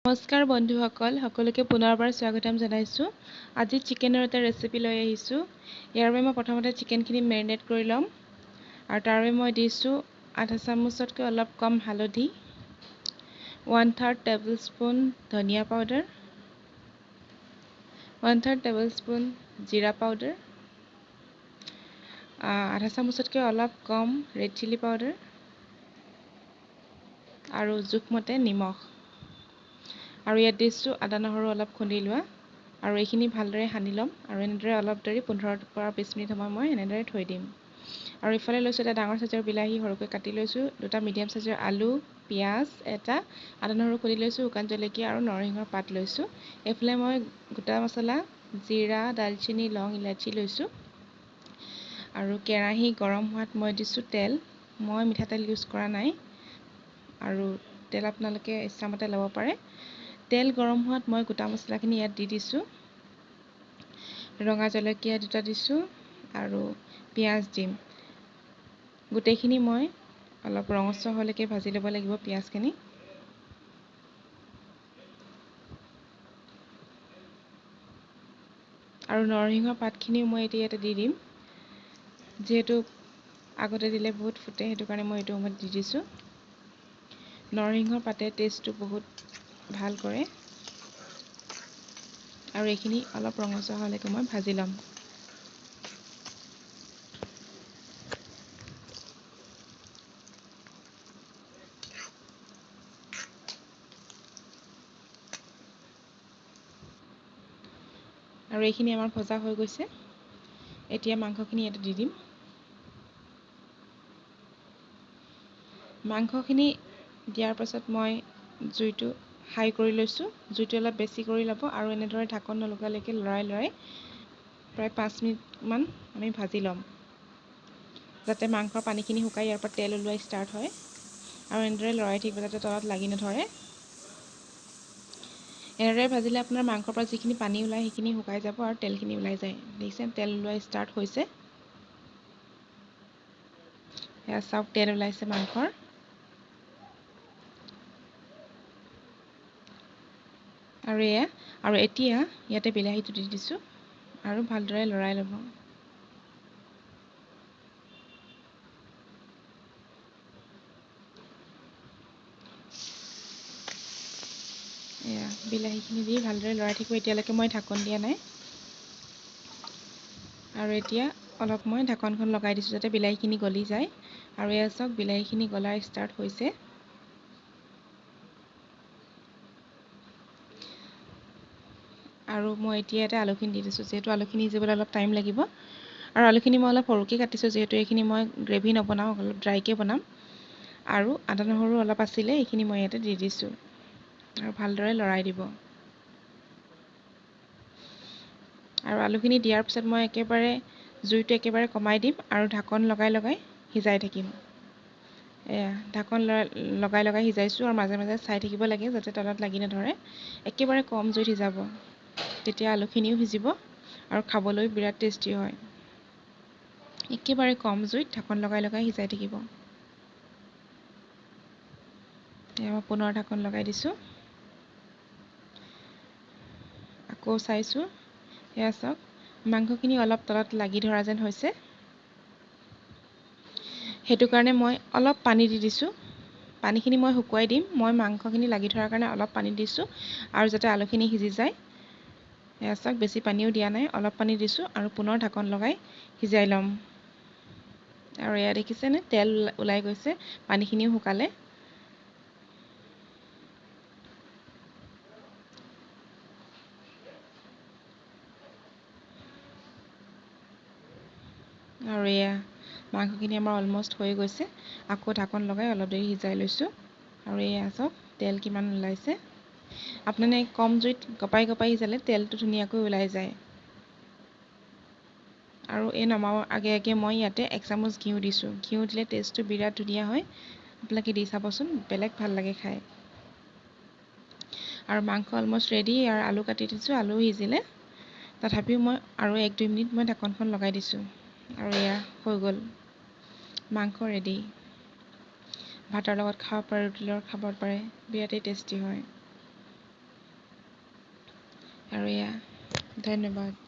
নমস্কাৰ বন্ধুসকল, সকলোকে পুনৰবাৰ স্বাগতম জনাইছোঁ। আজি চিকেনৰ এটা ৰেচিপি লৈ আহিছোঁ। ইয়াৰ বাবে মই প্ৰথমতে চিকেনখিনি মেৰিনেট কৰি ল'ম আৰু তাৰ বাবে মই দিছোঁ আধা চামুচতকৈ অলপ কম হালধি, 1/3 টেবুল স্পুন ধনিয়া পাউডাৰ, 1/3 টেবুল স্পুন জিৰা পাউডাৰ, আধা চামুচতকৈ অলপ কম ৰেড চিলি পাউডাৰ আৰু জোখমতে নিমখ। আৰু ইয়াত দিছোঁ আদা নহৰু অলপ খুন্দি লোৱা আৰু এইখিনি ভালদৰে সানি ল'ম আৰু এনেদৰে অলপ দেৰি 15ৰ পৰা 20 মিনিট সময় মই এনেদৰে থৈ দিম। আৰু ইফালে লৈছোঁ এটা ডাঙৰ চাইজৰ বিলাহী সৰুকৈ কাটি লৈছোঁ, দুটা মিডিয়াম চাইজৰ আলু, পিঁয়াজ এটা, আদা নহৰু খুন্দি লৈছোঁ, শুকান জলকীয়া আৰু নৰসিংহৰ পাত লৈছোঁ। এইফালে মই গোটা মছলা, জিৰা, দালচেনি, লং, ইলাচি লৈছোঁ। আৰু কেৰাহী গৰম হোৱাত মই দিছোঁ তেল। মই মিঠাতেল ইউজ কৰা নাই আৰু তেল আপোনালোকে ইচ্ছামতে ল'ব পাৰে। তেল গৰম হোৱাত মই গোটা মছলাখিনি ইয়াত দি দিছোঁ। ৰঙা জলকীয়া দুটা দিছোঁ আৰু পিঁয়াজ দিম। গোটেইখিনি মই অলপ ৰঙচুৱা হোৱালৈকে ভাজি ল'ব লাগিব পিঁয়াজখিনি। আৰু নৰসিংহ পাতখিনিও মই এতিয়া ইয়াতে দি দিম। যিহেতু আগতে দিলে বহুত ফুটে, সেইটো কাৰণে মই এইটো সময়ত দি দিছোঁ। নৰসিংহৰ পাতে টেষ্টটো বহুত ভাল কৰে। আৰু এইখিনি অলপ ৰঙচুৱা হোৱালৈকে মই ভাজি ল'ম। আৰু এইখিনি আমাৰ ভজা হৈ গৈছে। এতিয়া মাংসখিনি ইয়াতে দি দিম। মাংসখিনি দিয়াৰ পাছত মই জুইটো হাই কৰি লৈছোঁ। জুইটো অলপ বেছি কৰি ল'ব আৰু এনেদৰে ঢাকন নলগালৈকে লৰাই লৰাই প্ৰায় 5 মিনিটমান আমি ভাজি ল'ম, যাতে মাংসৰ পানীখিনি শুকাই ইয়াৰ পৰা তেল ওলোৱা ষ্টাৰ্ট হয়। আৰু এনেদৰে লৰাই থাকিব যাতে তলত লাগি নধৰে। এনেদৰে ভাজিলে আপোনাৰ মাংসৰ পৰা যিখিনি পানী ওলায় সেইখিনি শুকাই যাব আৰু তেলখিনি ওলাই যায়। দেখিছে, তেল ওলোৱা ষ্টাৰ্ট হৈছে। এয়া চাওক, তেল ওলাইছে মাংসৰ। আৰু এয়া আৰু এতিয়া ইয়াতে বিলাহীটো দি দিছোঁ আৰু ভালদৰে লৰাই ল'ব। এয়া বিলাহীখিনি দি ভালদৰে লৰাই থাকিব। এতিয়ালৈকে মই ঢাকন দিয়া নাই। আৰু এতিয়া অলপ মই ঢাকনখন লগাই দিছোঁ যাতে বিলাহীখিনি গলি যায়। আৰু এয়া চাওক, বিলাহীখিনি গলা ষ্টাৰ্ট হৈছে। আৰু মই এতিয়া ইয়াতে আলুখিনি দি দিছোঁ, যিহেতু আলুখিনি সিজিবলৈ অলপ টাইম লাগিব। আৰু আলুখিনি মই অলপ সৰুকৈ কাটিছোঁ, যিহেতু এইখিনি মই গ্ৰেভি নবনাওঁ, অলপ ড্ৰাইকৈ বনাম। আৰু আদা নহৰু অলপ আছিলে, এইখিনি মই ইয়াতে দি দিছোঁ আৰু ভালদৰে লৰাই দিব। আৰু আলুখিনি দিয়াৰ পিছত মই একেবাৰে জুইটো একেবাৰে কমাই দিম আৰু ঢাকন লগাই লগাই সিজাই থাকিম। এয়া ঢাকন লগাই লগাই সিজাইছোঁ আৰু মাজে মাজে চাই থাকিব লাগে যাতে তলত লাগি নধৰে। একেবাৰে কম জুইত সিজাব, তেতিয়া আলুখিনিও সিজিব আৰু খাবলৈ বিৰাট টেষ্টি হয়। একেবাৰে কম জুইত ঢাকন লগাই লগাই সিজাই থাকিব। এয়া মই পুনৰ ঢাকন লগাই দিছোঁ। আকৌ চাইছোঁ। এয়া চাওক, মাংসখিনি অলপ তলত লাগি ধৰা যেন হৈছে। সেইটো কাৰণে মই অলপ পানী দি দিছোঁ। পানীখিনি মই শুকুৱাই দিম। মই মাংসখিনি লাগি ধৰাৰ কাৰণে অলপ পানী দিছোঁ আৰু যাতে আলুখিনি সিজি যায়। এয়া চাওক, বেছি পানীও দিয়া নাই, অলপ পানী দিছোঁ আৰু পুনৰ ঢাকন লগাই সিজাই ল'ম। আৰু এয়া দেখিছেনে, তেল ওলাই গৈছে, পানীখিনিও শুকালে। আৰু এয়া মাংসখিনি আমাৰ অলমষ্ট হৈ গৈছে। আকৌ ঢাকন লগাই অলপ দেৰি সিজাই লৈছোঁ। আৰু এয়া চাওক, তেল কিমান ওলাইছে। আপোনালোকে কম জুইত গপাই গপাই সিজালে তেলটো ধুনীয়াকৈ ওলাই যায়। আৰু এই নমাবৰ আগে আগে মই ইয়াতে 1 চামুচ ঘিউ দিছোঁ। ঘিউ দিলে টেষ্টটো বিৰাট ধুনীয়া হয়। আপোনালোকে দি চাবচোন, বেলেগ ভাল লাগে খাই। আৰু মাংস অলমষ্ট ৰেডি। আৰু আলু কাটি দিছোঁ, আলু সিজিলে। তথাপিও মই আৰু 1-2 মিনিট মই ঢাকনখন লগাই দিছোঁ। আৰু এয়া হৈ গ'ল, মাংস ৰেডি। ভাতৰ লগত খাব পাৰে, ৰুটিৰ লগত খাব পাৰে, বিৰাটেই টেষ্টি হয়। আৰু এয়া ধন্যবাদ।